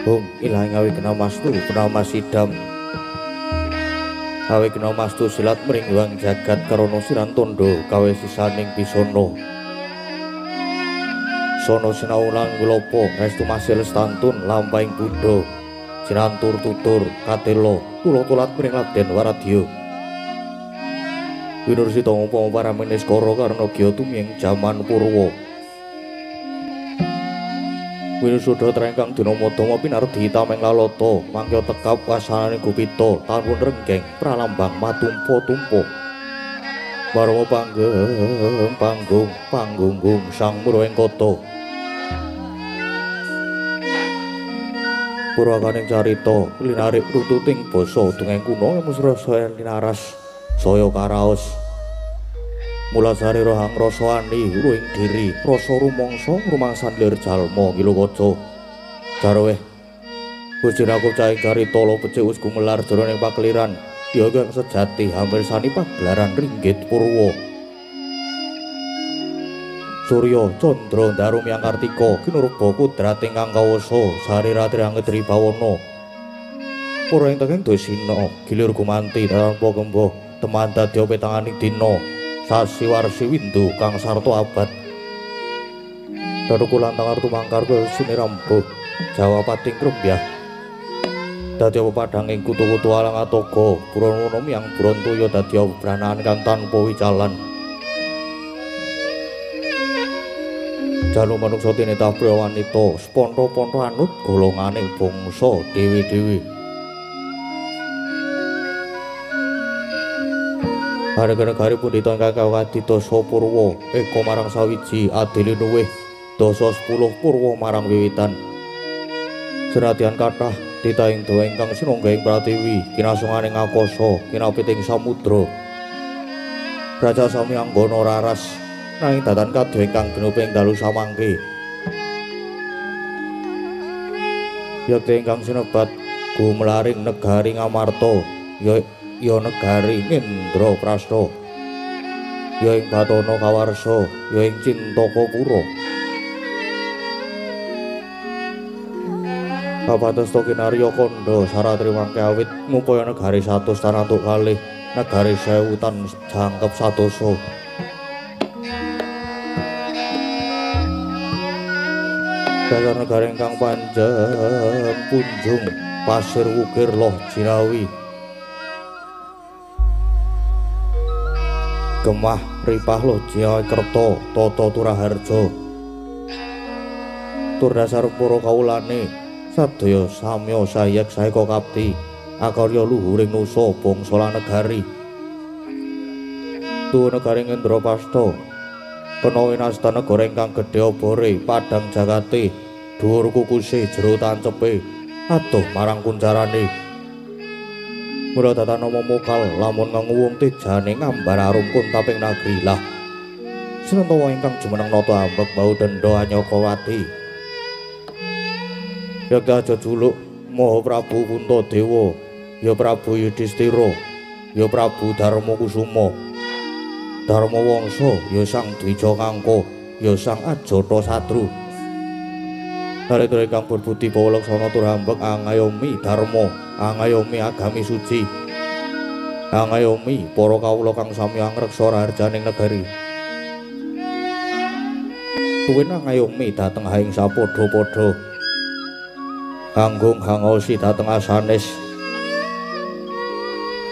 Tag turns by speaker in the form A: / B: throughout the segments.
A: Hum ilang awi kena mastu penama sidam. Awi kena mastu silat mringwang jagat karono siran tondo kawe sisaning pisono. Sono sinau lan wilopo restu masih lestantun lampahing buddha. Sinantur tutur katelo tulo tulat mring Raden Waradya. Winursita upama para meniskara karna gya tumiyeng jaman Purwa. Winusuda trengkang dina madama pinardi tameng lalata mangkya tekap wasanane gupita tanpun renggeng pralambang matumpa-tumpa. Marwa panggeng panggung panggunggung sang murweng kota. Purwakaning carita linarik runtuting basa dongeng kuno mesra saya linaras saya karaos. Mula sarira hang rasa ani ruing diri rasa rumangsa rumangsan lir jalma ngilukaca. Jarweh Gusti Raku cahing carita lo becik wis gumelar jroning pakeliran ya kang sejati hamirsani pagelaran ringgit purwa. Surya candra ndaru miyang kartika kinurba kudrat ingkang kawasa sarira trangedri bawana. Pura ing tenging dosina gilir gumanti tanpa gembo teman dadi petanganing dina. Sasi warsi windu kang sarta abad. Daru kulantang artu mangkar sinirambuh Jawa pating krembyah. Dadi apa padhanging kutu-kutu alang atoga buron miyang buron toya dadi branaan kang tanpa wicalan. Jalu manungsa tinitah priya wanita seponto-ponto anut golongane bangsa dhewe-dhewe. Negari pundhita ingkang kadidasa purwa eka marang sawiji adili luwih dasa 10 purwa marang wiwitan. Senadyan kathah titahing dewa ingkang sinungga ing pratiwi kinasungane ngakasa kinapiting samudra. Raja sami anggana raras nanging datan kadya ingkang genep ing dalu samangke. Yekti ingkang sinebat gumlaring negari Ngamarta ya ya negari Indraprasta, ya ing Batana Kawarsa, ya ing Cintakapura. Kapatesto kinarya kandha saratri mangke awit ngupaya negari 100 tan antuk kalih negari 1000 tan jangkep 100. Dasar negari ingkang panjang punjung pasir wukir loh jinawi. Gemah ripah loh Jayakerta tata turaharja. Tur dasar para kawulane sadaya samya sayek saeka kapti akarya luhuring nusa bangsa lan negari. Tuwa negari Indraprasta kena winasta negara ingkang gedhe obore padhang jagate dhuwur kukuse jero tancepe adoh marang kuncarane. Mula datanama mokal lamun ngenguwung tejane ngambar arum kuntaping nagri lah. Sinentawa ingkang jumeneng nata ambek bau denda Anyakawati. Yekti aja juluk Maha Prabu Puntadewa, ya Prabu Yudhistira, ya Prabu Darma Kusuma. Darma Wangsa ya Sang Dwija Kangka, ya Sang Ajata Satru. Narendra ingkang berbudi bawa laksana tur ambek angayomi dharma, angayomi agami suci, angayomi para kawula kang sami angreksa raharjaning negari. Tuwin angayomi dhateng haing sapadha-padha, anggung hangosi dhateng asanes.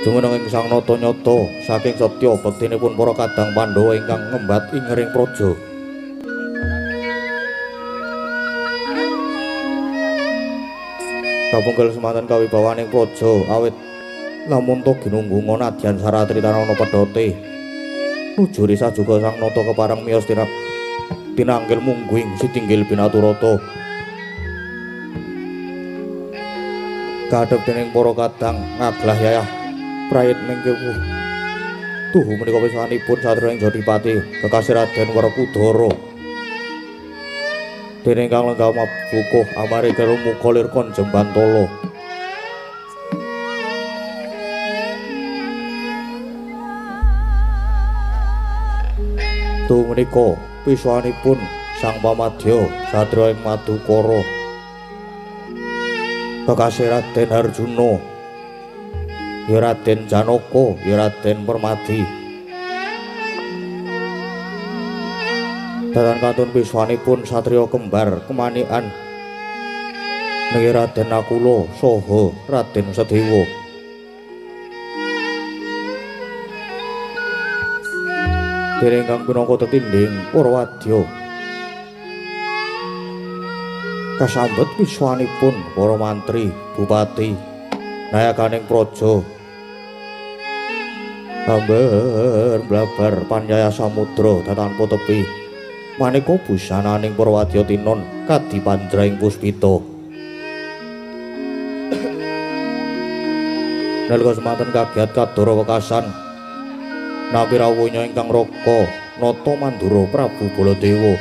A: Jumeneng ing Sang Nata nyata saking setya bektinipun para kadang Pandhawa ingkang ngembat ingering praja. Kapungkul semanten kawibawaning praja awit lamun ta ginunggunga nadyan saratri tanana pedhote. Nujuri sajuga Sang Nata kepareng miyos tinanggil mungguing sitinggil binaturata. Kadhep dening para kadang ngaglah yayah prayit mingkewuh. Tuhu menika pisanipun satriya ing Jodipati kekasih Raden Werkudara. Dening kang lenggah mabukuh amare kerumuka lir konjem bantala. Tuhu menika pisuwanipun Sang Pamadya satriya ing Madukara. Kekasih Raden Arjuna, ya Raden Janaka, ya Raden Permadi. Datan kantun piswanipun satriya kembar kemanikan niki Raden Nakula saha Raden Sadewa. Dereng kang pinangka tetindhing para wadya kasambet piswanipun para mantri, bupati, nayakaning praja. Amber blabar panyaya samudra tatanpa tepi. Maneka busananing para wadya tinon kadi pandraing puspita. Nalika semanten kagiat kadara wekasan nampi rawuhnya ingkang raka nata mandura Prabu Baladewa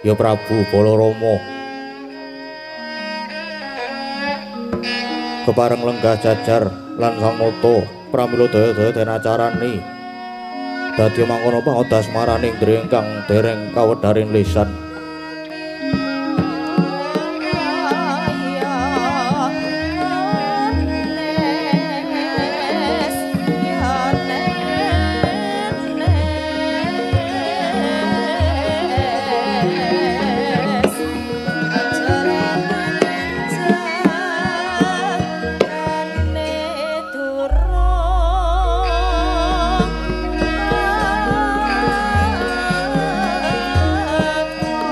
A: ya Prabu Balarama. Kepareng lenggah jajar lan sang nata pramila daya-daya den acarani dadi mangkono pangodas maraning indriya ingkang dereng kawedharing lisan.
B: Aku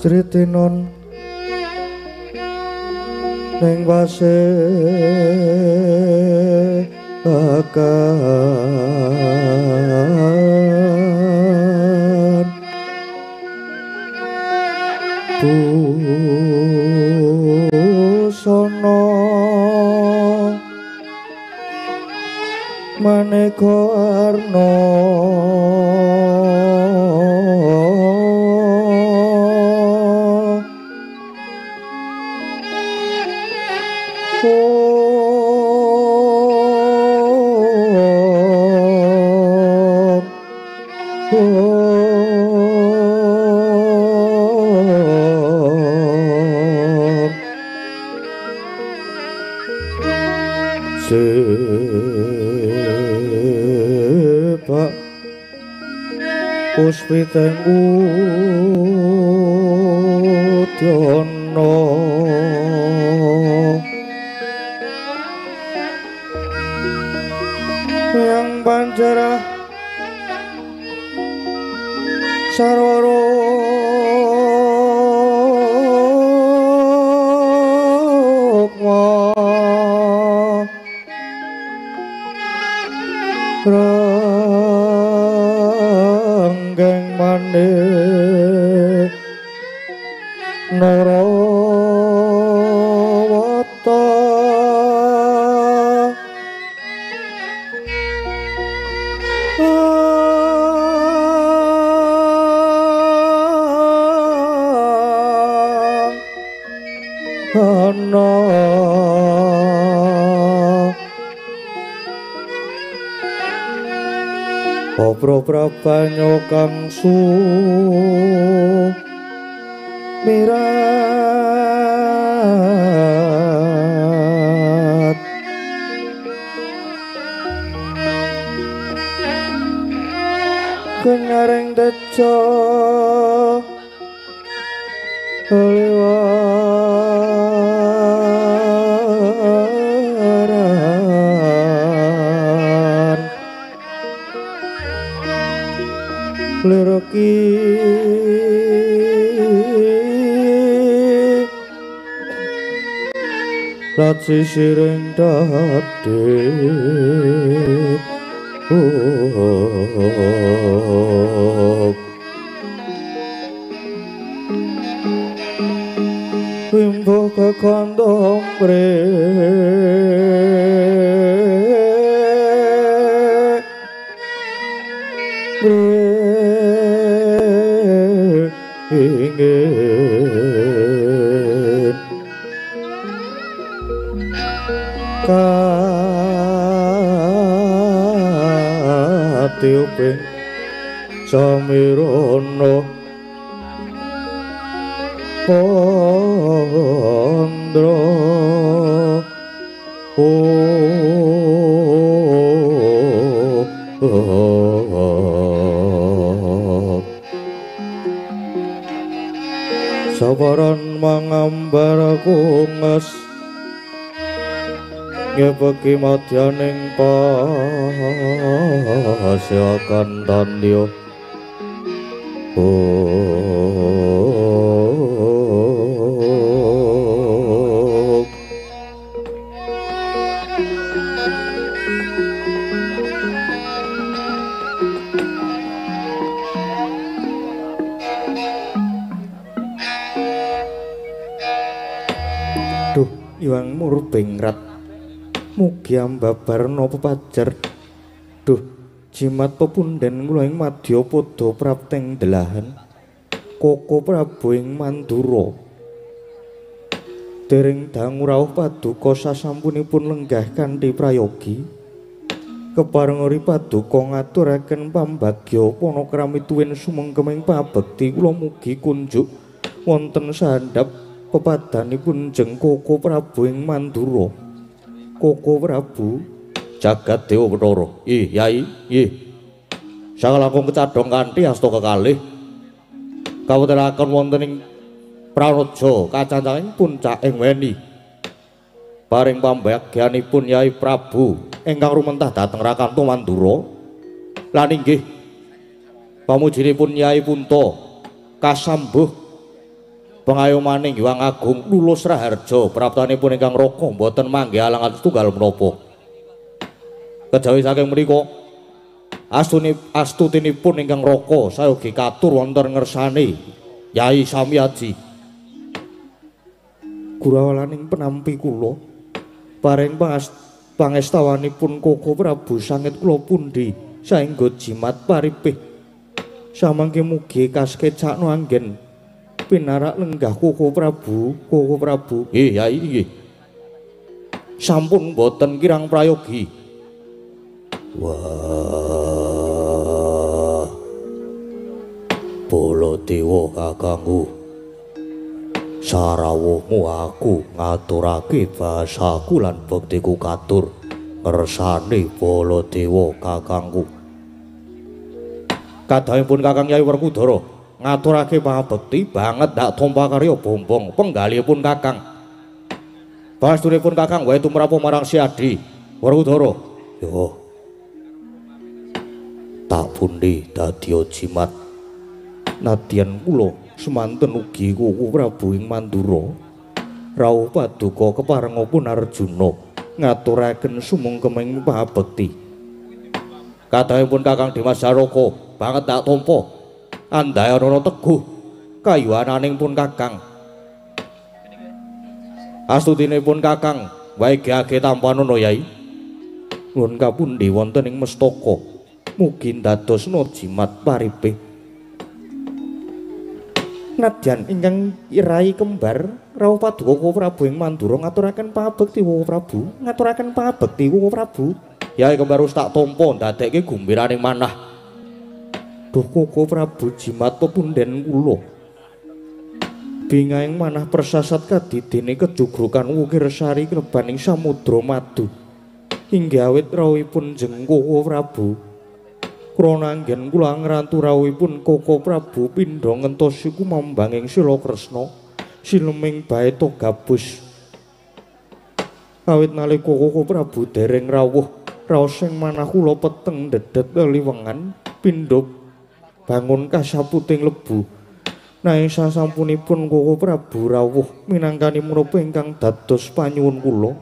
A: Jritinon ning wase akan busana maneka warna sebab puspiteng udyana yang panjarah sarwara ranggeng manik Narawata ana Obro prabanyo kang sumirat kenyaring tejo liwaran lirki laci siring dadi wimbo kekondong bre ingin katiuping samirono pondro sabaran mangambar kunges ngepeki madyaning pasyakan tandya. Duh Iwang Murbengrat mugi ambabarna pepajar. Duh jimat pepunden kula ing madyapada prapteng delahan Koko Prabu ing Mandura. Dereng dangu rawuh paduka sasampunipun lenggah kanthi prayogi. Kepareng paduka ngaturaken pambagya panakrami tuwin sumengkeming pabekti kula mugi kunjuk wonten sandhap pepadanipun jeng Koko Prabu ing Mandura. Koko Prabu jagat Dewa Bathara. Ih Yai, nggih. Sakalangkung kecadhong kanthi asta kekalih kawontenaken wonten ing Pranaja kacancanging puncak ing weni. Paring pambagyanipun Yai Prabu ingkang rumentah dhateng Rakanto Mandura lan inggih pamujinipun Yai Punta kasambuh Pengayomaning Hyang Agung Lulus Raharja praptanipun ingkang Raka mboten manggih alangan setunggal menapa. Kejawi saking menika astutinipun ingkang Raka sayogi katur wonten ngersane Yai Samyaji. Gurawalaning penampi kula paring pangestawanipun Koko Prabu sangit kula pundi saengga jimat paripih. Samangke mugi kaskecakno anggen pinarak lenggah Koko Prabu, Koko Prabu. Nggih Yai nggih. Sampun mboten kirang prayogi. Wah, Baladewa kakangku, sarawuhmu aku ngaturake basaku lan bektiku katur ngersane Baladewa kakangku. Kadhangipun Kakang Yai Werkudara ngaturake pangabekti banget ndak tampa karya bombong penggalihipun Kakang. Pastunipun Kakang wae tumrap marang Si Adi Werkudara. Yo, tak pundi dadi jimat nadyan kula semanten ugi Koko Prabu ing Mandura rawuh paduka keparengipun Arjuna ngaturaken sumungkeming pangabekti. Kadhangipun Kakang Dimas Jaraka banget tak tampa andhayanana teguh kayuwananing pun Kakang. Astutinipun Kakang wae geage tampanana Yai. Nuwun kapundi wonten ing mestaka mugi ndadosna jimat paripih. Nadyan ingkang rai kembar rawuh paduka Koko Prabu ing Mandura ngaturaken pangabekti Koko Prabu, ngaturaken pangabekti Koko Prabu. Yai kembar wis tak tampa ndadekke gumbiraning manah. Duh Koko Prabu jimat pepunden kula. Bingahing manah persasat kadidene kejugrukan wukir sari klebaning samudra madu. Inggih awit rawuhipun jeng Koko Prabu. Krana anggen kula ngrantu rawuhipun Koko Prabu pindha ngentosi kumambanging Sila Kresna sileming baeta gabus. Awit nalika Koko Prabu dereng rawuh, raos ing manah kula peteng dedet liwengan pindha bangun kasaputing lebu. Nanging sasampunipun Koko Prabu rawuh minangkani menapa ingkang dados panyuwun kula,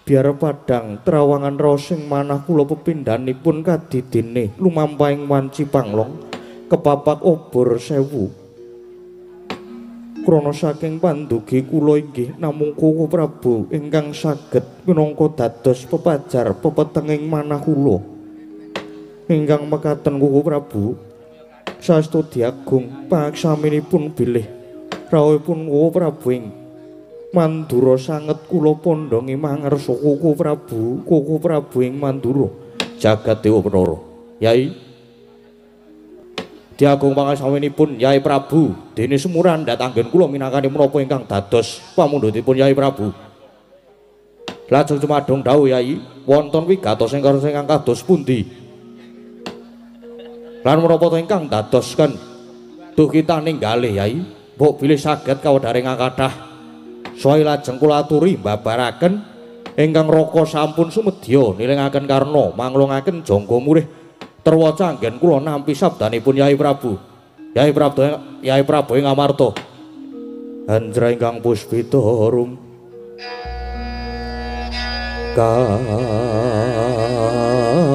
A: biar padhang trawangan raos ing manah kula pepindhanipun kadidene lumampahing wanci panglong kepapak obor sewu. Krana saking pandugi kula inggih namung Koko Prabu ingkang saged minangka dados pepajar pepetenging manah kula. Ingkang mekaten Koko Prabu saestu diagung pangaksaminipun bilih rawuhipun Koko Prabu ing Mandura sanget kula pondhongi mangarsa Koko Prabu, Koko Prabu ing Mandura. Jagat Dewa Benara. Yai diagung pangasaminipun Yai Prabu dene semuran ndatanggen kula minangkani menapa ingkang dados pamundhutipun Yai Prabu. Lajeng cumadung dawuh Yai, wonten wigatos ingkang kados pundi? Lan menapa to ingkang dadosken duh kita ninggalih Yai, mbok bilih saged kawedharing kathah. Soe lajeng kula aturi mbabaraken ingkang Raka sampun sumedya nilingaken karna manglungaken jangga murih terwaca anggen kula nampi sabdanipun Yai Prabu. Yai Prabu, Yai Prabu ing Amarta. Anjra ingkang puspita rum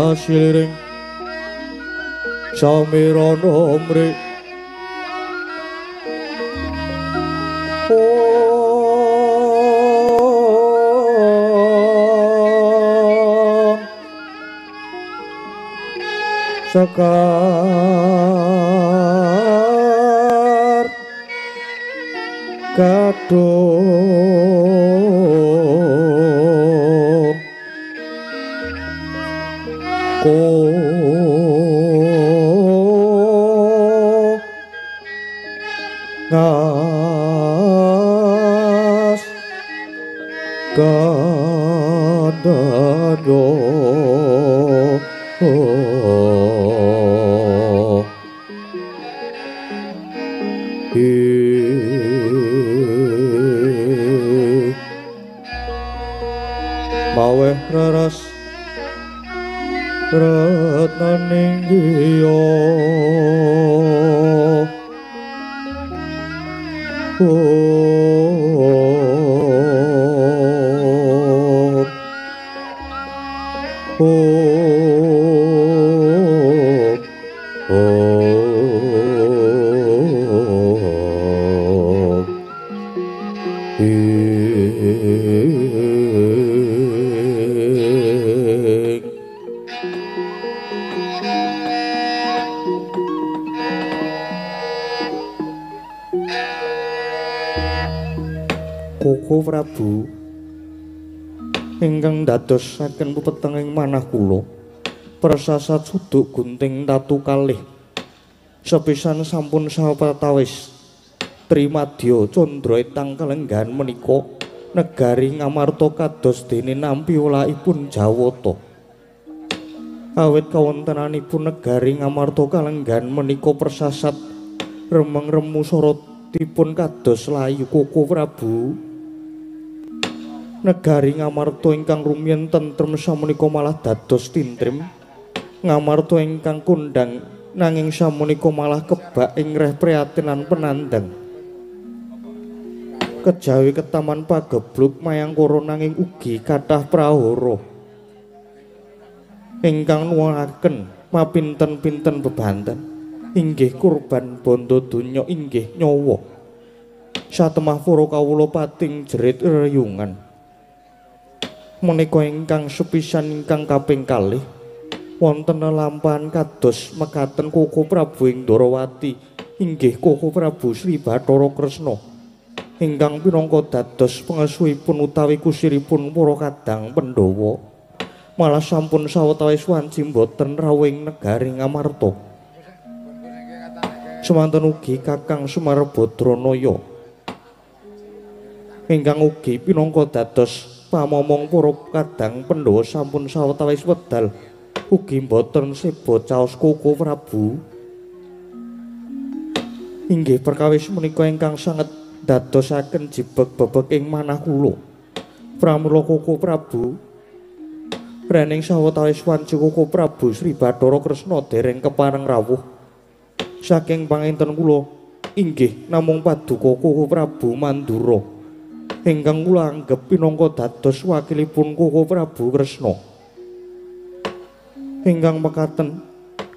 A: kasiliring samirana mri sekar kadung ko ngas kandhanyo. Maweh raras retnaning griya. Om Om Om Ing. Koko Prabu ingkang dadosaken pepetenging manah kula persasat suduk gunting tatu kalih sepisan sampun sawetawis Trimadya candra etang kalenggahan menika negari Ngamarta kados dene nampi wolakipun Jawata. Awit kawontenanipun negari Ngamarta kalenggahan menika persasat remeng remu sorotipun kados layu. Koko Prabu, negari Ngamarta ingkang rumiyin tentrem samenika malah dados tintrim. Ngamarta ingkang kondhang nanging samenika malah kebak ing reh prihatin lan penandang. Kejawi ketaman pagebluk mayangkara nanging ugi kathah prahara ingkang nuwuhaken mapinten-pinten bebanten inggih kurban bondo donya inggih nyawa. Satemah para kawula pating jerit reyungan. Menika ingkang sepisan ingkang kaping kalih wonten lelampahan kados mekaten Koko Prabu ing Ndorowati inggih Koko Prabu Sri Bathara Kresna ingkang pinangka dados pengesuhipun utawi kusiripun para kadang Pandhawa malah sampun sawetawis wanci boten rawuh ing negari Ngamarta. Semanten ugi Kakang Semar Badranaya ingkang ugi pinangka dados pamomong para kadang Pandhawa sampun sawetawis wedal ugi boten seba caos Koko Prabu. Inggih perkawis menika ingkang sanget dadosaken jibeg bebek ing manah kula. Pramila Koko Prabu, rening sawetawis wanci Koko Prabu Sri Bathara Kresna dereng kepareng rawuh saking panginten kula inggih namung paduka Koko Prabu Mandura ingkang kula anggep pinangka dados wakilipun Koko Prabu Kresna ingkang mekaten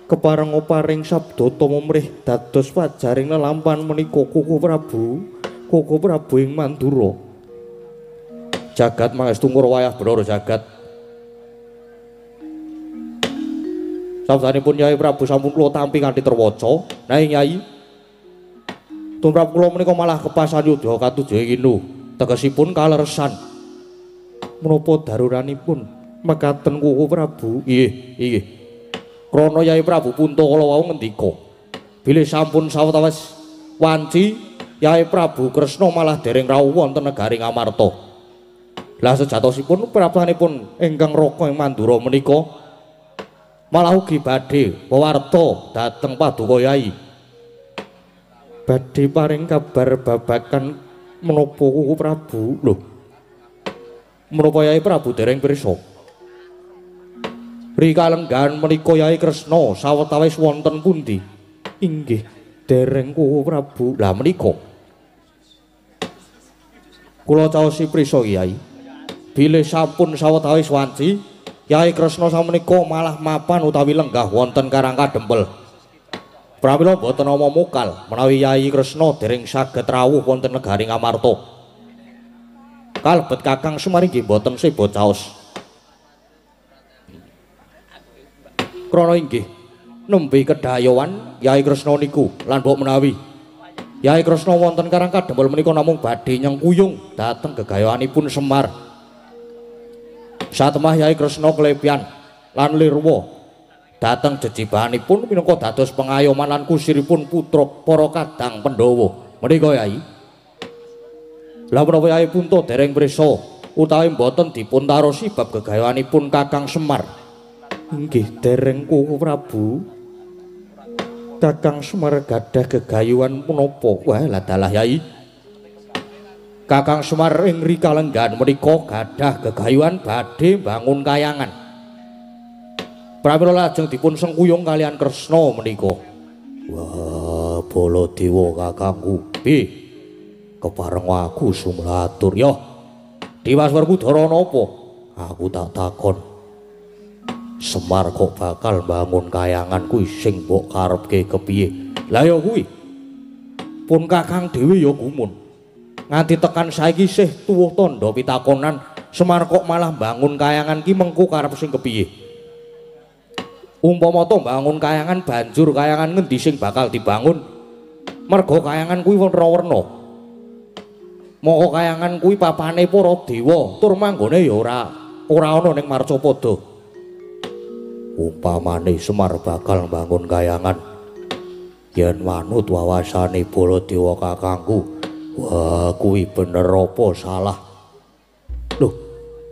A: kepareng paring sabda tumrih dados wajaring lelampahan menika Koko Prabu, Koko Prabu ing Mandura.
B: Jagat mangestu wayah bener jagat. Sabdanipun Yai Prabu sampun kula tampi kanthi terwaca. Nanging Yai, tumrap kula menika malah kepasan yudha katujuh kinu. Tegesipun kaleresan.
A: Menapa daruranipun mekaten Koko Prabu?
B: Inggih, inggih. Krana Yai Prabu Punta kala wau ngendika, bilih sampun sawetawis wanci Yai Prabu Kresna malah dereng rawuh wonten negari Ngamarta. Lah sejatosipun prapanipun ingkang raka ing Mandura menika malah ugi badhe wewarta dhateng paduka Yai.
A: Badhe paring kabar babagan menapa Koko Prabu?
B: Lho, menapa Yai Prabu dereng pirsa? Rikalenggahan menika Yai Kresna sawetawis wonten pundi?
A: Inggih dereng Koko Prabu.
B: Lah menika kula caosi prisa Kyai, bilih sampun sawetawis wanci Yai Kresna samenika malah mapan utawi lenggah wonten Karang Kadempel. Pramila boten ana mukal menawi Yai Kresna dereng saged rawuh wonten negari Ngamarta. Kalebet Kakang Semar inggih boten seba caos. Krana inggih nembe kedayowan Yai Kresna niku lan mbok menawi Yai Kresna wonten Karang Kadempel menika namung badhe nyengkuyung dhateng gegayoanipun Semar. Satemah Yai Kresna klepian lan lirwa dhateng jejibahanipun minangka dados pengayoman lan kusiripun putra para kadang Pandhawa. Menika Yai. Lah menapa Yai Punta dereng prisa utawi mboten dipun tarosi bab gegayoanipun Kakang Semar?
A: Inggih dereng Koko Prabu. Kakang Semar gadah gegayuhan punapa?
B: Wah, lah dalah Yai. Kakang Semar ing rikalenggahan menika gadah gegayuhan badhe mbangun kayangan. Pramila lajeng dipun sengkuyung kalian Kresna menika.
A: Wah, Baladewa kakangku.
B: Piye?
A: Kepareng aku sumlatur. Yo. Dimas Werkudara napa? Aku tak takon. Semar kok bakal mbangun kayangan kuwi sing mbok karepke kepiye? Lah ya kuwi. Pun Kakang dhewe ya gumun. Nganti tekan saiki sih tuwuh tandha pitakonan, Semar kok malah mbangun kayangan ki mengko karep sing kepiye? Umpama to mbangun kayangan banjur kayangan ngendi sing bakal dibangun? Merga kayangan kuwi werna-werna. Moko kayangan kuwi papane para dewa, tur manggone ya ora ana ning Marcapada. Umpamane Semar bakal mbangun kayangan, yen manut wawasane Baladewa kakangku, wah kuwi bener apa salah? Loh,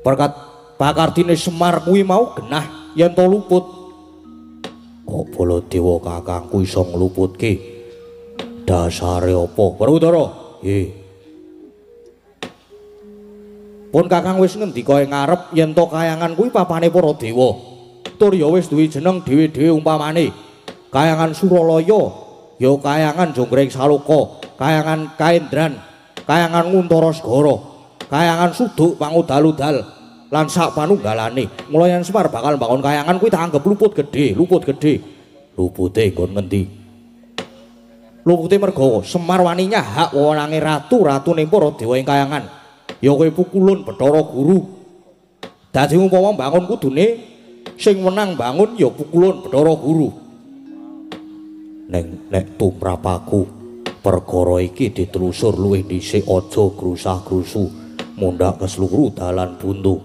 A: berkat pakardine Semar kuwi mau genah yen to luput. Kok Baladewa kakangku iso ngluputke? Dasare apa? Werkudara, nggih. Pun Kakang wis ngendika ing ngarep yen to kayangan kuwi papane para dewa. Tur ya wis duwe jeneng dhewe-dhewe umpamane Kayangan Suralaya, ya Kayangan Jonggring Saloka, Kayangan Kaendran, Kayangan Nguntara Segara, Kayangan Suduk Pangudal-udal lan sak panunggalane. Mula yen Semar bakal mbangun kayangan kuwi tak anggep luput gedhe, luput gedhe. Lupute nggon ngendi? Lupute merga Semar wani nyahak wewenange ratu-ratune para dewa ing kayangan. Ya kowe pukulun Bathara Guru. Dadi umpama mbangun kudune sing wenang bangun ya pukulun Bathara Guru. Neng nek tumrapaku perkara iki ditelusur luwih dhisik, aja grusah-grusu mundhak kesluru dalan buntu.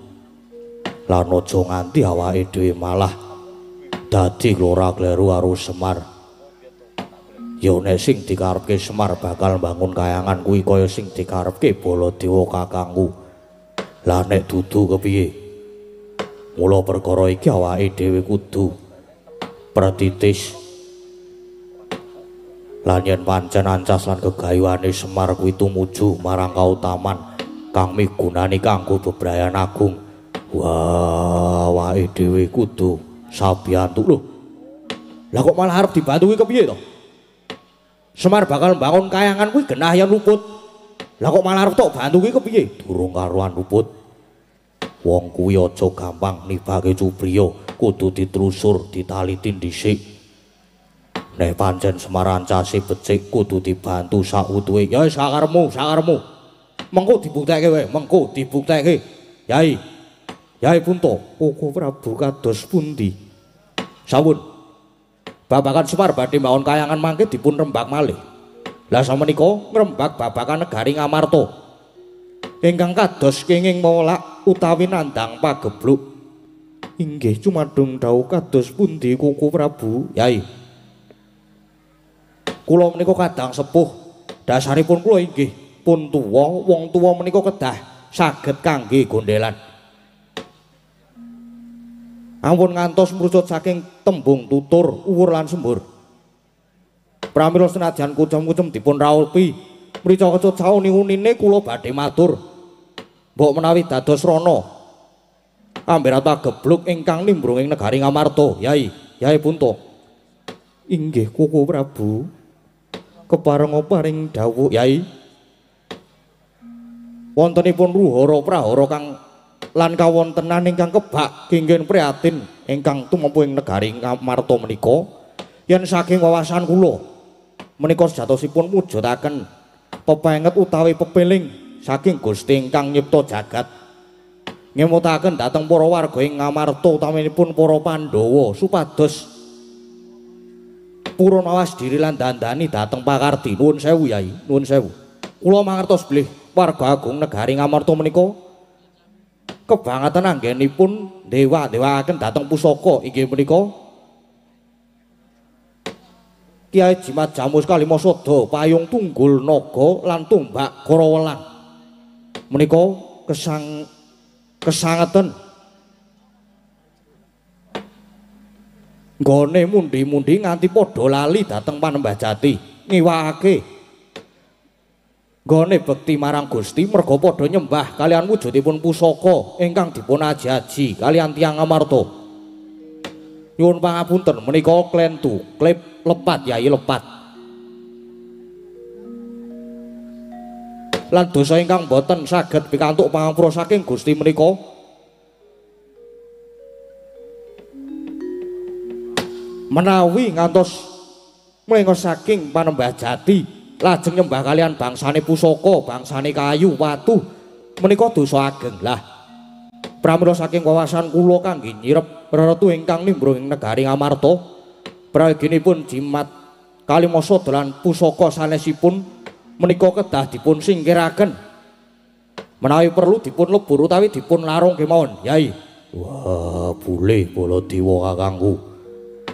A: Lan aja nganti awake dhewe malah dadi klora-kleru karo Semar. Ya nek sing dikarepke Semar bakal mbangun kayangan kuwi kaya sing dikarepke Baladewa kakangku. Lah nek dudu kepiye? Mula perkara iki awake dhewe kudu pratitis. Lan yen pancen ancas lan gegayuhane Semar kuwi tumuju marang kautaman kang migunani kanggo bebrayan agung. Wah, awake dhewe kudu sabiyantu lho. Lah kok malah arep dibantu kuwi kepiye to? Semar bakal mbangun kayangan kuwi genah yen luput. Lah kok malah arep tok bantu kuwi kepiye? Durung karuan luput. Wong kuwi aja gampang nibake cupriya, kudu ditelusur, ditaliti dhisik. Nek pancen Semar ancase becik kudu dibantu sautuhe. Ya wis sakarepmu, sakarepmu. Mengko dibuktekke wae, mengko dibuktekke. Yai. Yai Punto, Koko Prabu kados pundi? Sampun. Babagan Semar badhe mbangun kayangan mangke dipun rembak malih. Lah samenika ngrembak babagan negari Ngamarta. Ingkang kados kenging molak utawi nandhang pagebluk. Inggih cumadung dawuh kados pundi Koko Prabu? Yai. Kula menika kadang sepuh. Dasaripun kula inggih pun tuwa, wong tuwa menika kedah saged kangge gondelan. Ampun ngantos mrucut saking tembung tutur, uwur lan sembur. Pramila senajan kucem-kucem dipun raupi, mrica kecut sauni-unine kula badhe matur. Mbok menawi dados rana amberat gebluk ingkang nimbrung ing negari Ngamarta, Yai, Yai Punto. Inggih Koko Prabu. Keparenga paring dawuh, Yai. Wontenipun ruhara prahara kang lan kawontenan ingkang kebak kenging prihatin ingkang tumampu ing negari Ngamarta menika yen saking wawasan kula menika sejatosipun mujudaken pepenget utawi pepeling saking Gusti ingkang nyipta jagat ngemutaken dhateng para warga ing Ngamarta utaminipun para Pandhawa supados purun awas diri lan dandani dhateng pakardi. Nuwun sewu Yai, nuwun sewu. Kula mangertos bilih warga agung negari Ngamarta menika kebangetan anggenipun dewa-dewaaken dhateng pusaka inggih menika Kiai Jimat Jamus Kalimasada, payung tunggul naga lan tombak Karawelang. Menika kesangeten nggone mundi-mundi nganti padha lali dhateng Panembah Jati ngiwakake nggone bekti marang Gusti merga padha nyembah kalian wujudipun pusaka ingkang dipun aji-aji kalian tiyang Ngamarta. Nyuwun pangapunten menika klentu klip lepat Yai lepat.
B: Lan dosa ingkang boten saged pikantuk pangapura saking Gusti menika. Menawi ngantos mlengos saking panembah jati lajeng nyembah kalian bangsane pusaka, bangsane kayu, watu menika dosa ageng. Lah pramila saking wawasan kula kangge nyirep reretu ingkang nimbrung ing negari Ngamarta, prayoginipun jimat kalimasada lan pusaka sanesipun menika kedah dipun singkiraken. Menawi perlu dipun lebur utawi dipun larung kemawon, Yai. Wah, boleh Baladewa kakangku.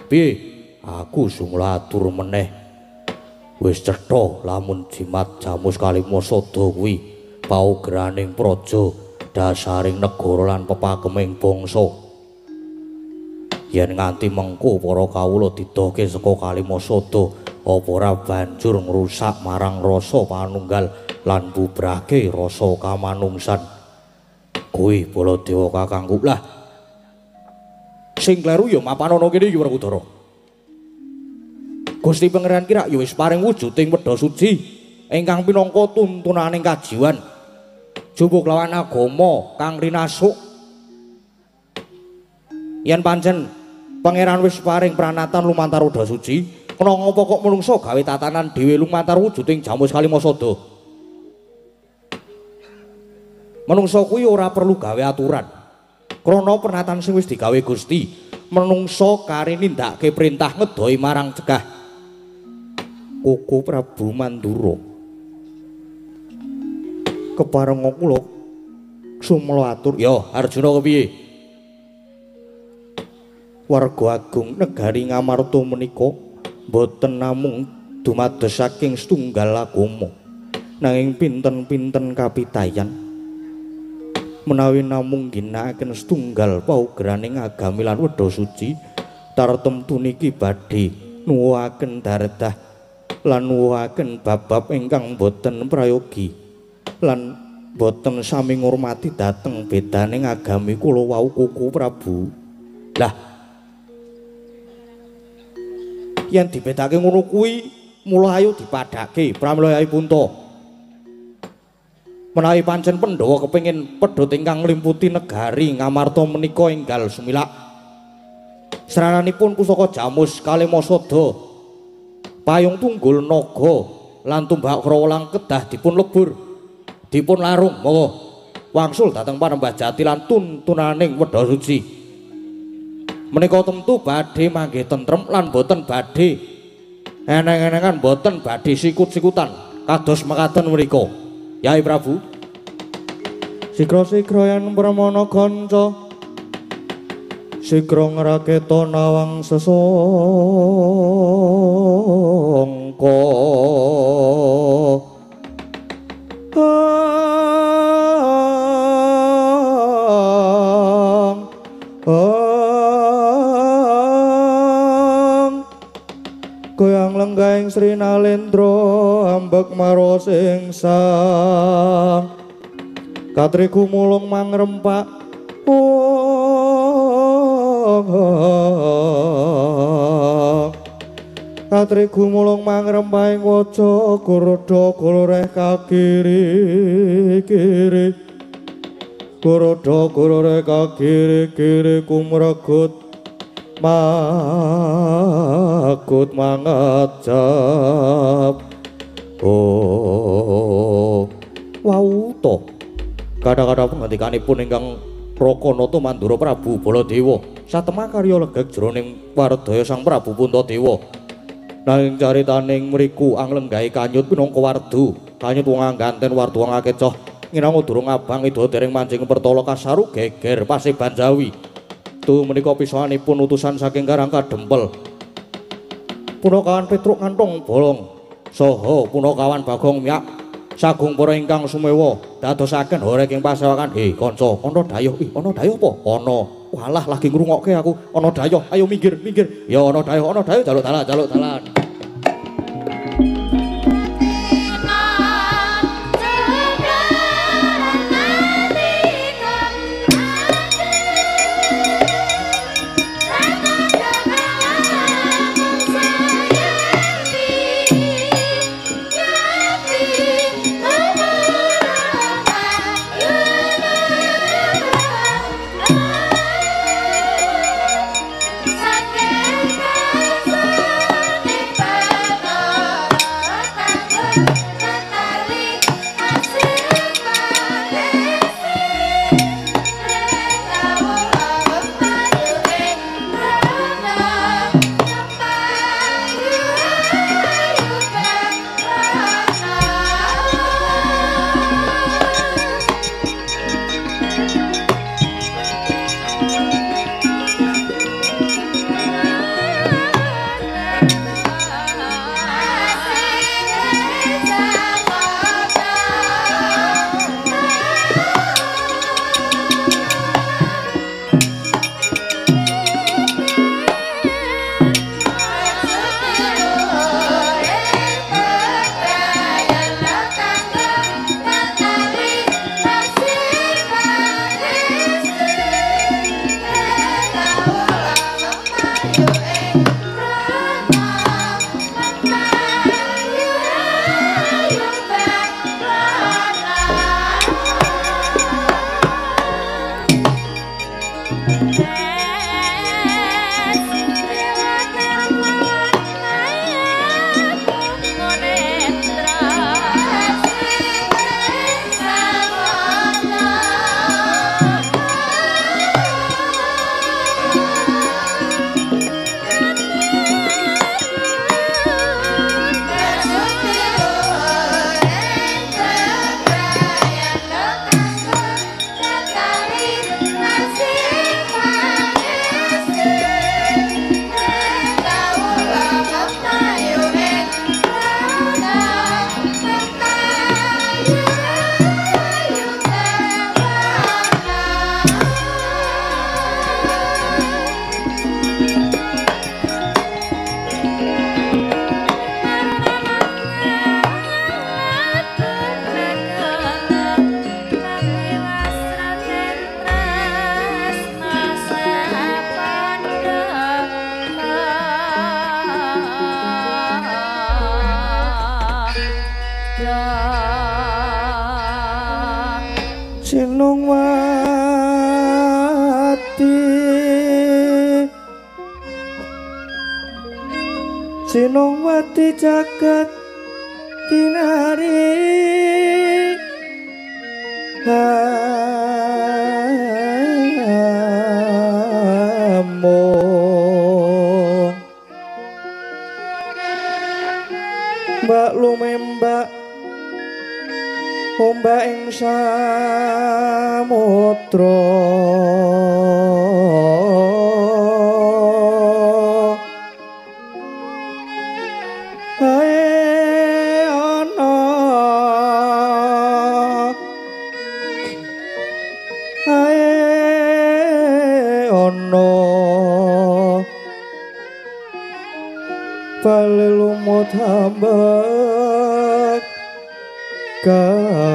B: Piye? Aku sumula atur meneh. Wis cetha lamun jimat jamus kalimasada kuwi paugraning praja, dasaring negara lan pepakeming bangsa. Yen nganti mengko para kawula didohke saka kalimasada, apa ora banjur ngrusak marang rasa panunggal lan bubrahke rasa kamanungsan. Kuwi Baladewa kakangku. Lah sing kleru ya mapan ana kene iki Werkudara. Gusti Pangeran kira ya wis paring wujuding wedha suci ingkang pinangka tuntunaning kajiwan jupuk lawan agama kang rinasuk. Yen pancen Pangeran wis paring pranatan lumantar wedha suci, kena ngapa kok menungso gawe tatanan dhewe lumantar wujuding jamus kalimasada? Menungso kuwi ora perlu gawe aturan. Krana pernatan sing wis digawe Gusti, menungso kari nindakake perintah ngedohi marang cegah. Koko Prabu Mandura, keparenga kula sumela atur. Ya, Arjuna kepiye? Warga agung negari Ngamarta menika boten namung dumados saking setunggal agama, nanging pinten-pinten kapitayan. Menawi namung ginakaken setunggal paugraning agami lan wedha suci, tartemtu niki badhe nuwuhaken daredah lan nuwuhaken bab-bab ingkang boten prayogi lan boten sami ngurmati dhateng bedaning agami kula wau Koko Prabu. Lah yen dibedake ngono kuwi mula ayo dipadhake pramila Yai Punta. Menawi pancen Pandhawa kepengin pedhot ingkang nglimputi negari Ngamarta menika enggal sumilak. Srananipun pusaka jamus kalimasada, payung tunggul naga lan tumbak krawalang kedah dipun lebur, dipun larung. Monggo wangsul dhateng panembah jati lan tuntunaning wedha suci. Menika tentu badhe manggih tentrem lan boten badhe eneng-enengan, boten badhe sikut-sikutan kados mekaten mriku. Yai Prabu,
A: sigra-sigra yen pramana kanca, sigra ngraketa nawang sesangka. Goyang lenggahing Sri Nalendra ambek maros ing sang katriku mulung mangrempak. Katriku mulung mangrempak ing waja goroda goloreh kakiri kiri, goroda goloreh kakiri kiri kumregut makut mangajab.
B: Oh, wau to. Kadang-kadang pengantikanipun ingkang Raka Nata Mandura Prabu Baladewa satemah karya legeg jroning wardaya Sang Prabu Puntadewa. Nanging caritaning mriku anglenggahe kanyut pinangka wardu, kanyut wong angganten wardu wong akecoh nginango durung abang ida dereng manjing pertala kasaru geger paseban Jawi. Tu menika pisanipun utusan saking Karang Kadempel. Punakawan Petruk Kantong Bolong saha punakawan Bagong Miyak sagung para ingkang sumewa dadosaken horeg ing pasewakan. Kanca, ana dayuh. Ih, ana dayuh apa? Ana. Walah lagi ngrungokke aku. Ana dayuh, ayo minggir, minggir. Ya ana dayuh, jaluk dalan, jaluk dalan.
C: Yeah.
A: Sinowati jagat kinari among mbak lumembak ombak ing samudra lumut hambek ganggeng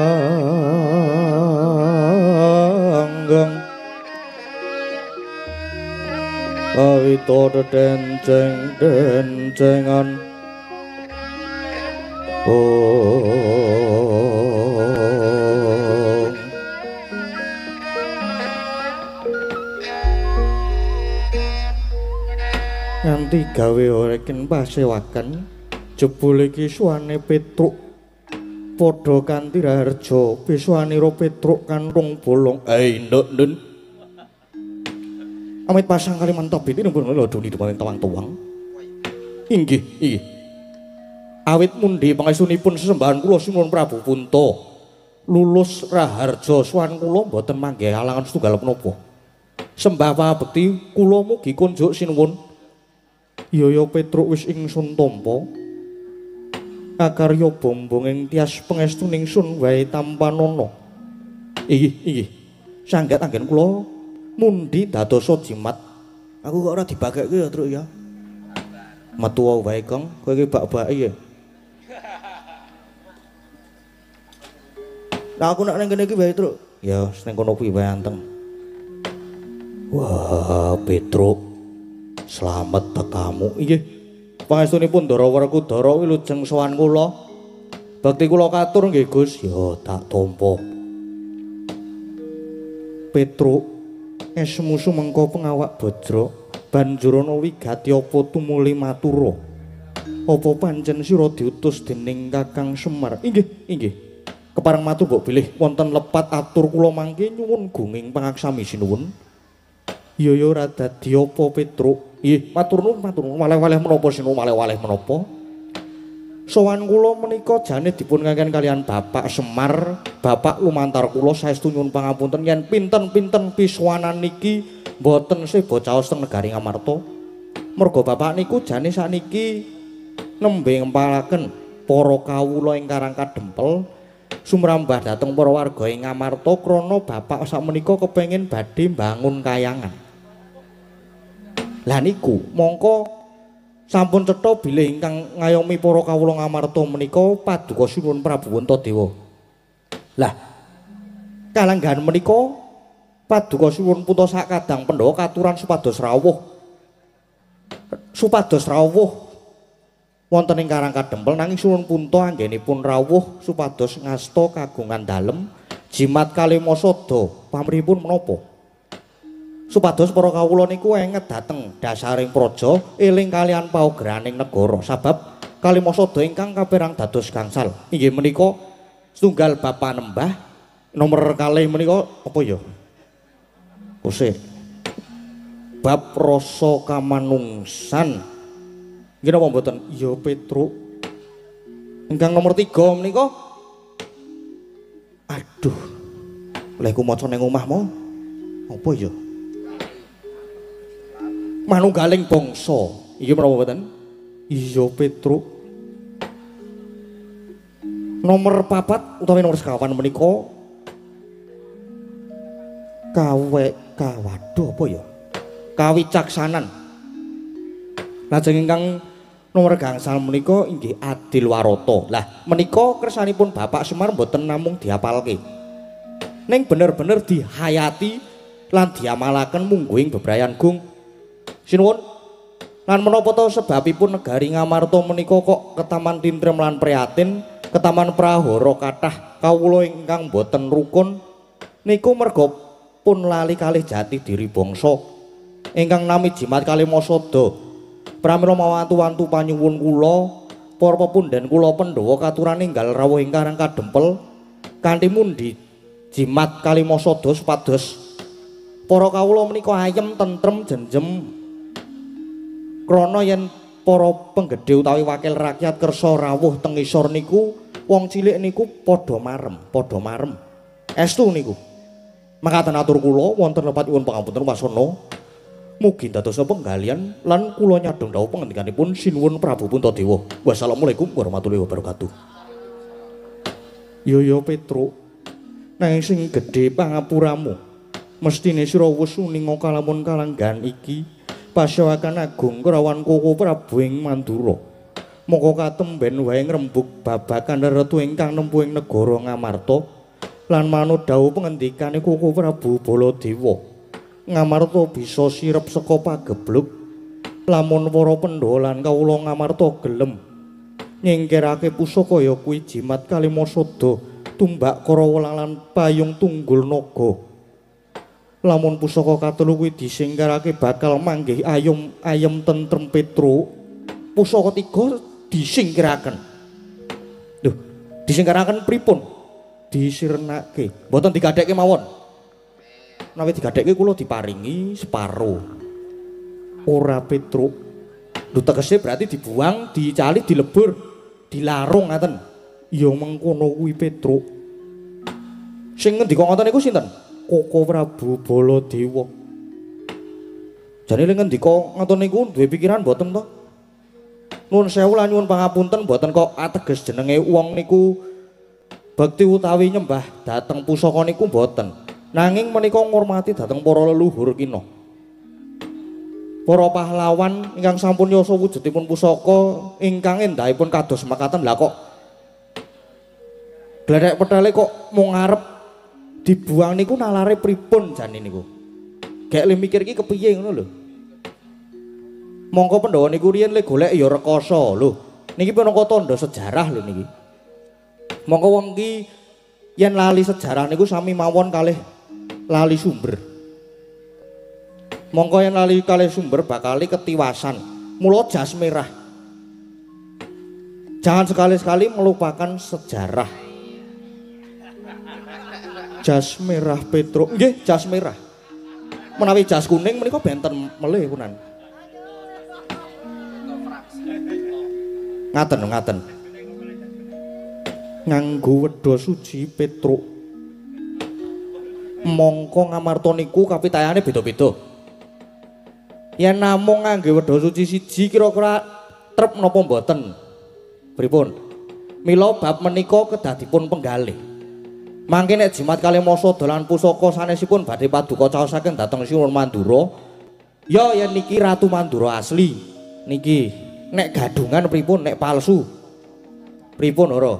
A: awito dedenceng dencengan oh nganti gawe oreken pasewaken jebul iki suwane Petruk padha kanthi raharja pisuwanira Petruk kantung bolong nduk ndun amit pasang kalimantan biti nembung lodoni dumaring tawang-tawang inggih inggih awit mundi pangestunipun sesembahan kula Sinuwun Prabu Punta lulus raharja suwan kula mboten manggih halangan setunggal menapa sembah pangabekti kula mugi kunjuk sinuwun. Yaya Petruk wis ingsun tampa kakarya bombong ing tias pangestuning sun wae tampanana. Inggih, inggih. Sanggat anggen kula mundi dadosa jimat. Aku kok ora dibagekke ya, Truk ya. Metu wae, Kang. Kowe iki bak-bake ya. Lah aku nek ning kene iki wae, Truk. Ya, ning kono kuwi wae anteng. Wah, Petruk. Slamet tekamu. Inggih. Pangestunipun Ndara Werkudara wilujeng sowan kula. Bekti kula katur nggih, Gus. Ya, tak tampa. Petruk esmu sumengko pengawak bajra banjur ana wigati apa tumuli matura. Apa pancen sira diutus dening Kakang Semar? Inggih, inggih. Kepareng matur mbok bilih wonten lepat atur kula mangke nyuwun gunging pangaksami sinuwun. Ya ya ora dadi apa Petruk. Nggih, matur nuwun, matur nuwun. Waleh-waleh menapa sinuwun, waleh-waleh menapa? Sowan kula menika jane dipun kangken kalian Bapak Semar, Bapak lumantar kula saestu nyuwun pangapunten yen pinten-pinten pisuwanan niki mboten seba caos teng negari Ngamarta. Merga bapak niku jane sakniki nembe ngempalaken para kawula ing Karang Kadempel sumrambah dhateng para warga ing Ngamarta krana bapak sakmenika kepengin badhe mbangun kayangan. Lah niku mongko sampun cetha bilih ingkang ngayomi para kawula Ngamarta menika paduka Sinuwun Prabu Puntadewa. Lah kalanggahan menika paduka Sinuwun Punta sakadang Pandhawa katuran supados rawuh. Supados rawuh wonten ing Karang Kadempel nanging Sinuwun Punta anggenipun rawuh supados ngasta kagungan dalem jimat kalimasada pamrihipun menapa? Supados para kawula niku enget dhateng dasaring praja eling kalian paugraning negara sabab kalimasada ingkang kaperang dados gangsal inggih menika setunggal bab panembah nomor kalih menika apa ya kose bab rasa kamanungsan nggih napa mboten ya Petruk ingkang nomor 3 menika aduh olehku maca ning omah mo apa ya manunggaling bangsa. Iya menapa mboten? Iya Petruk. Nomor 4 utawi nomor sekawan menika kawe kawaduh apa ya? Kawicaksanan. Lajeng ingkang nomor gangsal menika inggih adil warata. Lah menika kersanipun Bapak Semar mboten namung diapalke. Ning bener-bener dihayati lan diamalaken mungguing bebrayan gung. Sinuwun lan menapa ta sebabipun negari Ngamarta menika kok ketaman tintrem lan prihatin, ketaman prahara kathah kawula ingkang boten rukun niku merga pun lali kalih jati diri bangsa ingkang nami jimat kalimasada.
B: Pramila mawantu-wantu panyuwun kula para pepundhen kula Pandhawa katuran ninggal rawuh ing Karang Kadempel kanthi mundi jimat Kalimasada supados para kawula menika ayem tentrem jenjem krana yen para penggedhe utawi wakil rakyat kersa rawuh teng isor niku wong cilik niku padha marem estu niku. Makaten atur kula wonten lepat nyuwun pangapunten wasana mugi dadosa penggalian lan kula nyadhong dawuh pangendikanipun Sinuwun Prabu Puntadewa. Wassalamualaikum warahmatullahi wabarakatuh. Yo yo Petruk, nanging sing gedhe pangapuramu mestine sira wis uninga kalamun kalanggan iki pasyawakan agung kerawan Koko Prabu ing Mandura. Moko katemben wae ngrembug babagan retu ingkang nempuh ing negara Ngamarta lan manut dawuh pengendikane Koko Prabu Baladewa. Ngamarta bisa sirep saka pagebluk lamun para Pandhawa lan kawula Ngamarta gelem nyingkirake pusaka ya kuwi jimat Kalimasada, tumbak Karawa lan payung tunggul naga. Lamun pusaka katelu kuwi disingkirake bakal manggih ayem ayem tentrem Petruk. Pusaka tiga disingkiraken. Lho, disingkiraken pripun? Disirnake. Mboten digadhekke mawon. Menawi digadhekke kula diparingi separo. Ora Petruk. Lho tegese berarti dibuang, dicali, dilebur, dilarung ngaten. Ya mengkono kuwi Petruk. Sing ngendika ngoten niku sinten? Koko Prabu Baladewa. Jane le ngendika ngoten niku duwe pikiran mboten to? Nuwun sewu lan nyuwun pangapunten mboten kok ateges jenenge wong niku bekti utawi nyembah dhateng pusaka niku mboten. Nanging menika ngurmati dhateng para leluhur kina. Para pahlawan ingkang sampun yasa wujudipun pusaka ingkang endahipun kados mekaten. Lah kok gledhek petele kok mung arep dibuang niku nalare pripun jane niku? Gek le mikir iki kepiye ngono lho. Mongko Pandhawa niku riyen le golek ya rekoso lho. Niki pinangka tandha sejarah lho niki. Mongko wong ki yen lali sejarah niku sami mawon kalih lali sumber. Mongko yen lali kalih sumber bakal ketiwasan. Mula jas merah. Jangan sekali-sekali melupakan sejarah. Jas merah Petruk. Nggih, jas merah. Menawi jas kuning menika benten melih kunan. Ngaten, ngaten. Nganggo wedha suci Petruk. Mongko Ngamarta niku kapitayane beda-beda. Yen namung ngangge wedha suci siji kira-kira trep napa mboten? Pripun? Mila bab menika kedah dipun penggalih. Mangke nek jimat Kalimasada lan pusaka sanesipun badhe paduka caosaken dhateng Sinuwun Mandura, ya yen niki Ratu Mandura asli. Niki nek gadungan pripun, nek palsu pripun ora?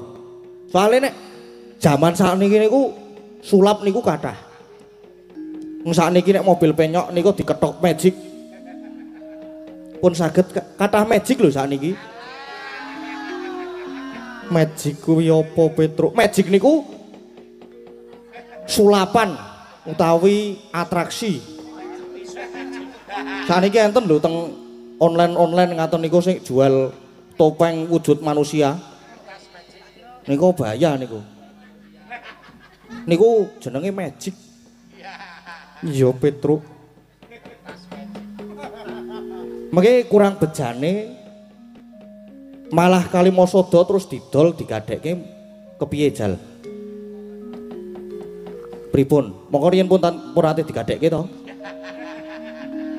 B: Soale nek jaman sakniki niku sulap niku kathah. Wong sakniki nek mobil penyok niku dikethok magic. Pun saged kathah magic lho sakniki. Magic kuwi apa Petruk? Magic niku sulapan utawi atraksi. Sakniki enten lho teng online-online ngaten niku sing jual topeng wujud manusia. Niku bahaya niku. Niku jenenge magic. Iya Petruk. Mengke kurang bejane malah Kalimasada terus didol digadhekke kepiye jal? Pripun? Mongko riyen pun ate digadhekke to?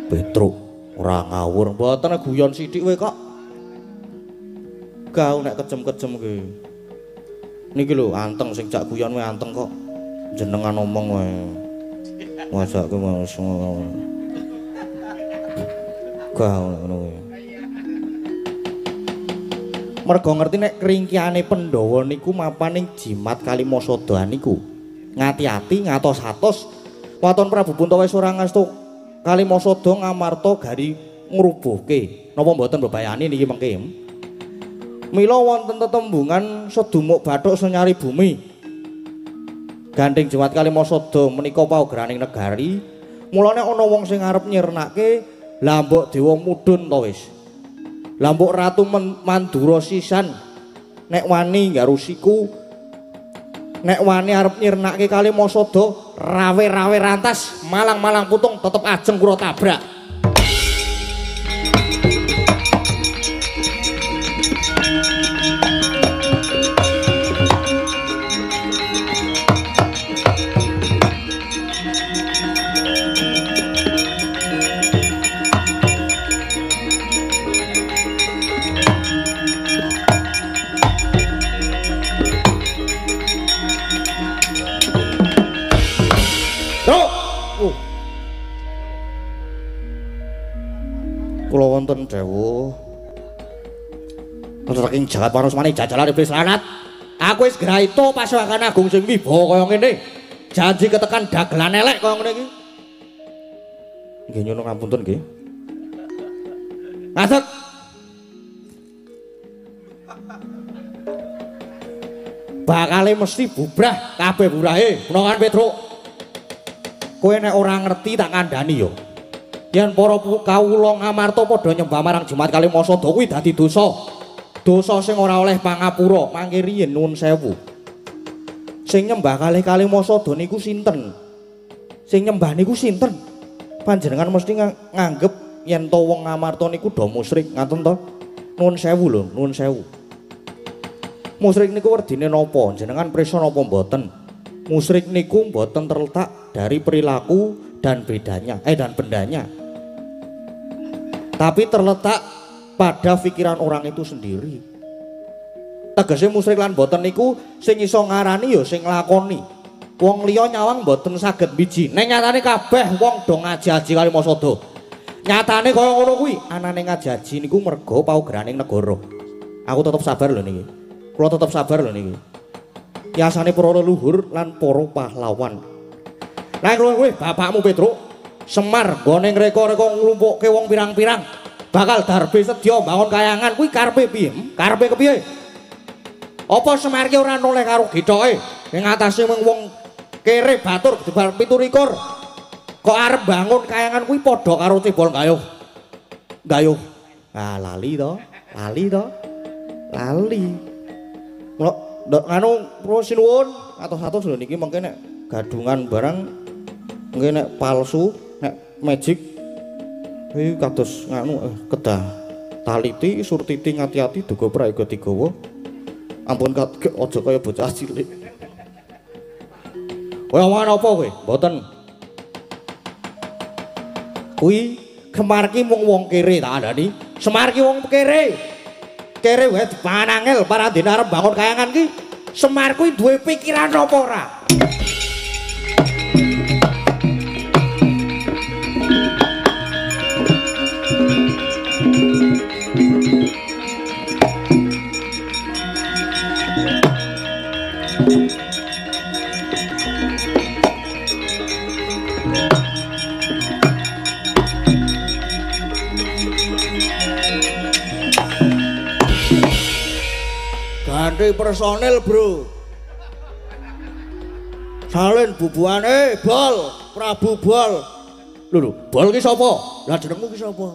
B: Petruk ora ngawur, mboten guyon sithik kowe kok. Gau nek kejem-kejem ki. Niki lho anteng sing jak guyon wae anteng kok. Jenengan omong wae. Masakke langsung. Gau nek ngono kuwi. Mergo ngerti nek kringkihane Pandhawa niku mapan ing jimat Kalimasada niku. Ngati-ati ngatos-atos waton Prabu Puntawa wis ora ngasto Kalimasada Ngamarta gari ngrubuhke. Napa mboten bebayani niki mengke? Mila wonten tetembungan sedumuk bathuk senyari bumi. Gandeng jimat Kalimasada menika paugeraning negari. Mulane ana wong sing arep nyirnake, lah mbok dewa mudhun to wis. Lah mbok Ratu Mandura sisan nek wani nggarusiku, nek wani arep nyirnake Kalimasada, rawe-rawe rantas, malang-malang putung tetep ajeng kula tabrak. Kula wonten dawuh saking jagat Wanasmani jajalan iblis lanat. Aku wis graito pasukan agung sing wibawa kaya ngene. Janji ketekan dagelan elek kaya ngene iki. Nggih nyuwun ngapunten nggih. Ngadeg. Bakale mesti bubrah kabeh burahe. Menawan Petruk. Kowe nek ora ngerti tak kandhani yo. Yen para kawula Ngamarta padha nyembah marang Jumat Kalimasada kuwi dadi dosa. Dosa sing ora oleh pangapura. Mangke riyin nuwun sewu. Sing nyembah kalih Kalimasada niku sinten? Sing nyembah niku sinten? Panjenengan mesti nganggep yen to wong Ngamarta niku do musyrik, ngaten to? Nuwun sewu lho, nuwun sewu. Musyrik niku werdine napa? Jenengan prisa napa mboten? Musyrik niku mboten terletak dari perilaku dan bedanya, dan bendanya. Tapi terletak pada pikiran orang itu sendiri. Tegese musyrik lan boten niku sing iso ngarani ya sing nglakoni. Wong liya nyawang boten saged biji. Ning nyatane kabeh wong do ngaji-aji Kalimasada. Nyatane kaya ngono kuwi, anane ngaji-aji niku mergo paugraning negara. Aku tetep sabar lho niki. Kula tetep sabar lho niki. Yasane para leluhur lan para pahlawan. Lah kowe bapakmu Petruk Semar nggone ngreka-reka nglumpukke wong pirang-pirang bakal darbe sedya mbangun kayangan kuwi karepe piye? Karepe kepiye? Apa Semar ki ora noleh karo gethoke ing atase mung wong kere batur gedebar 27 kok arep bangun kayangan kuwi padha karo cebol gayuh. Gayuh. Ah lali to, lali to. Lali. Mula ndok nganu kula sinuwun atos-atos lho niki mengke nek gadungan barang mengke nek palsu, nek magic iki kados nganu kedah taliti surtiti ngati-ati duga prayoga digawa. Ampun aja kaya bocah cilik. Kowe omongan apa kowe? Mboten. Kuwi Semar ki mung wong kere tak kandhani. Semar ki wong kere. Kere wae dipangan angel parandene arep bangun kayangan ki. Semar kuwi duwe pikiran apa ora? Ganti personil, bro. Salin bubuhane bol, Prabu Bol. Lho lho, Bol ki sapa? Lah jenengmu ki sapa?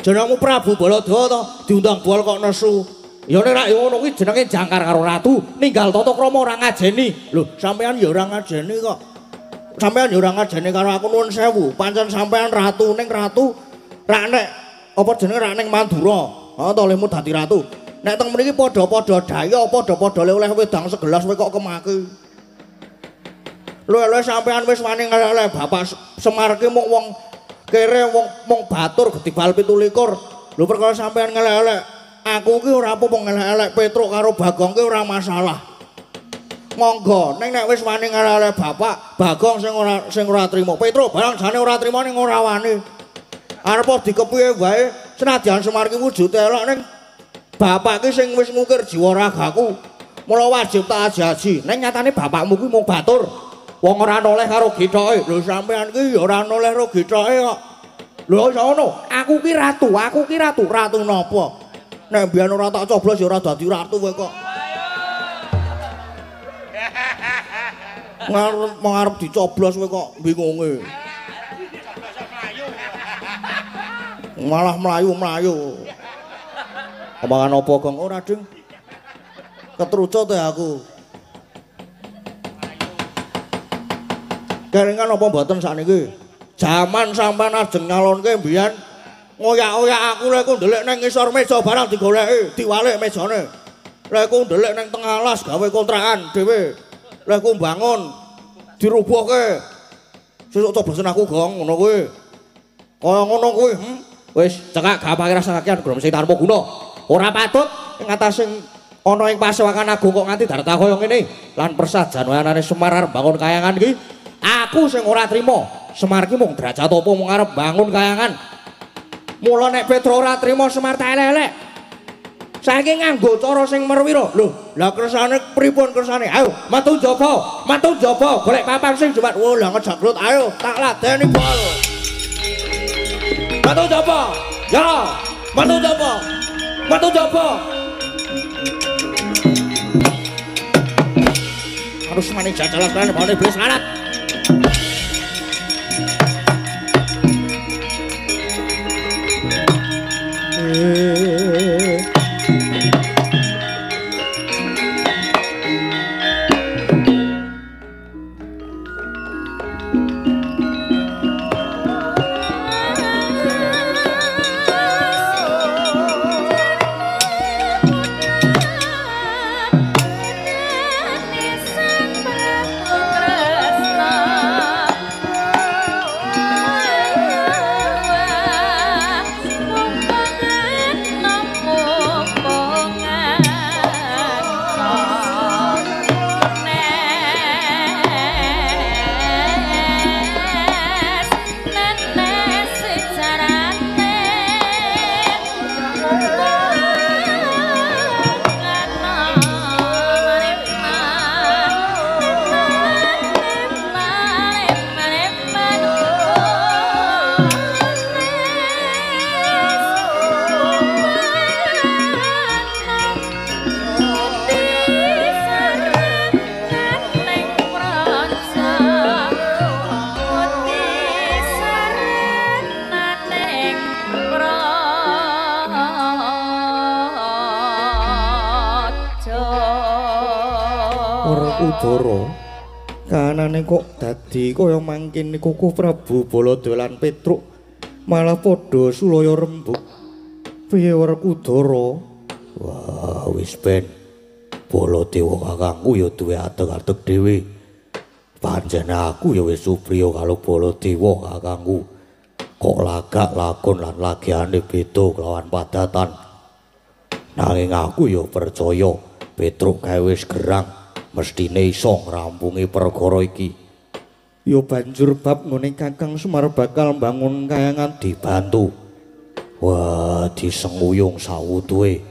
B: Jenengmu Prabu Balada to, diundang Bol kok nesu. Ya nek rak ngono kuwi jenenge jangkar karo ratu, ninggal tata krama ora ngajeni. Lho, sampean ya ora ngajeni kok. Sampean ya ora ngajeni karo aku nuwun sewu. Pancen sampean ratu ning ratu rak nek apa jenenge rak ning Mandura. Ha to lehmu dadi ratu. Nek teng mriki padha-padha daya, padha-padha oleh wedang segelas kowe kok kemaki. Luwe-luwe sampean wis wani ngelek Bapak Semar ki mung wong kere wong mung batur gedibal 27. Lho perkara sampean ngelek-elek, aku ki ora apa-apa ngelek-elek Petruk karo Bagong ki ora masalah. Monggo, ning nek wis wani ngelek-elek Bapak, Bagong sing ora trimo. Petruk barang jane ora trimo ning ora wani. Arep dikepiye wae, senadyan Semar ki wujude elek ning bapak ki sing wis ngukir jiwa ragaku. Mula wajib tak aji-aji. Ning nyatane bapakmu kuwi mung batur. Wong ora noleh karo gethoke. Lho sampean ki ya ora noleh karo gethoke kok. Lho iso ngono? Aku ki ratu, aku ki ratu. Ratu napa? Nek mbiyen ora tak coblos ya ora dadi ratu kowe kok. Ngarep ngarep dicoblos kowe kok bingunge. Malah mlayu-mlayu.
A: Omongan apa, Gong? Ora, Ding. Ketrucut ya aku. Kelingan apa mboten sakniki? Jaman sampean ajeng nyalonke mbiyen ngoyak-oyak aku lek ku ndelik nang ngisor meja barang digoleki, diwalik mejane. Lek ku ndelik nang tengah alas gawe kontrakan dhewe. Lek ku mbangun dirubuhke. Sesuk coblosen aku, Gong, ngono kuwi. Kaya ngono kuwi, Wis cekak gampang rasa kakean grom sing tanpa guna. Ora patut ing atase ana ing pasewakan agung kok nganti darta kaya ngene. Lan persajan anane Semar arep bangun kayangan iki, aku sing ora trima. Semar ki mung derajat apa mung arep bangun kayangan. Mula nek Petro ora trima Semar tak elek-elek. Saiki nganggo cara sing merwira. Lho, lah kersane pripun kersane? Ayo, metu njaba, metu njaba, golek papan sing jumat. Wo, lah ngejagrut, ayo tak ladeni bol. Metu njaba. Ya, metu njaba. Metu njaba. Harus maning jajalan lan bane iblis larat. Udara kahanane kok dadi kaya mangkene Koko Prabu Baladewa lan Petruk malah padha sulaya rembug. Piye Werkudara? Wah, wis ben. Baladewa kakangku ya duwe atek-atek dhewe. Pancen aku ya wis supriya karo Baladewa kakangku. Kok lagak lakon lan lagiane beda kelawan padatan. Nanging aku ya percaya Petruk kae wis gerang. Mestine iso ngrampungi perkara iki. Ya banjur bab nggone Kakang Semar bakal mbangun kayangan dibantu. Wah, disenguyung sawutuhe.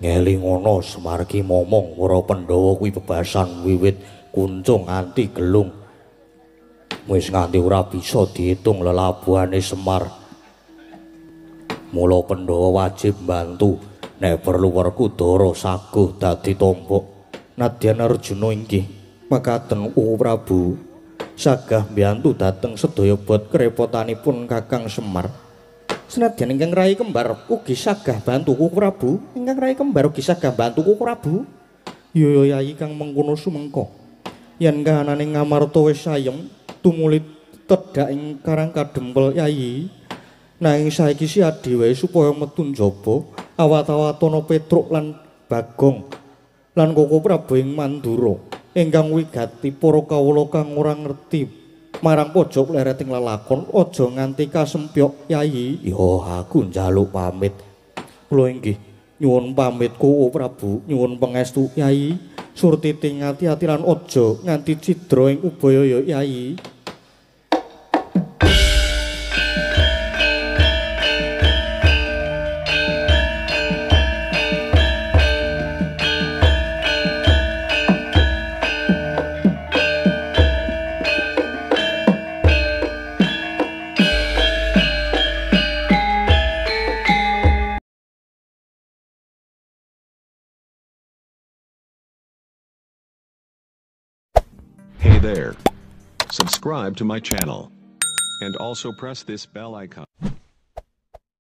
A: Ngelingono Semar ki momong para Pandhawa kuwi bebasan wiwit kuncung nganti gelung. Wis nganti ora bisa diitung lelabuhane Semar. Mula Pandhawa wajib mbantu nek perlu Werkudara saguh dadi tombok. Nadyan Arjuna inggih makaten Koko Prabu sagah mbiyantu dhateng sedaya bot kerepotanipun Kakang Semar. Senadyan ingkang rai kembar ugi sagah bantu Koko Prabu, ingkang rai kembar ugi sagah bantu Koko Prabu. Ya yayi kang mengkono sumengko. Yen kahanane Ngamarta wis sayem tumuli tedhak ing Karang Kadempel yayi. Nanging saiki siadi wae supaya metu njaba awat-awatana Petruk lan Bagong lan Koko Prabu ing Mandura ingkang wigati para kawula kang ora ngerti marang pojok lereting lelakon aja nganti kasempyok yayi. Ya aku njaluk pamit. Kula inggih nyuwun pamit Koko Prabu, nyuwun pangestu yayi. Surtiti ngati-ati lan aja nganti cidra ing ubaya ya yayi.
C: Hey there. Subscribe to my channel. And also press this bell icon.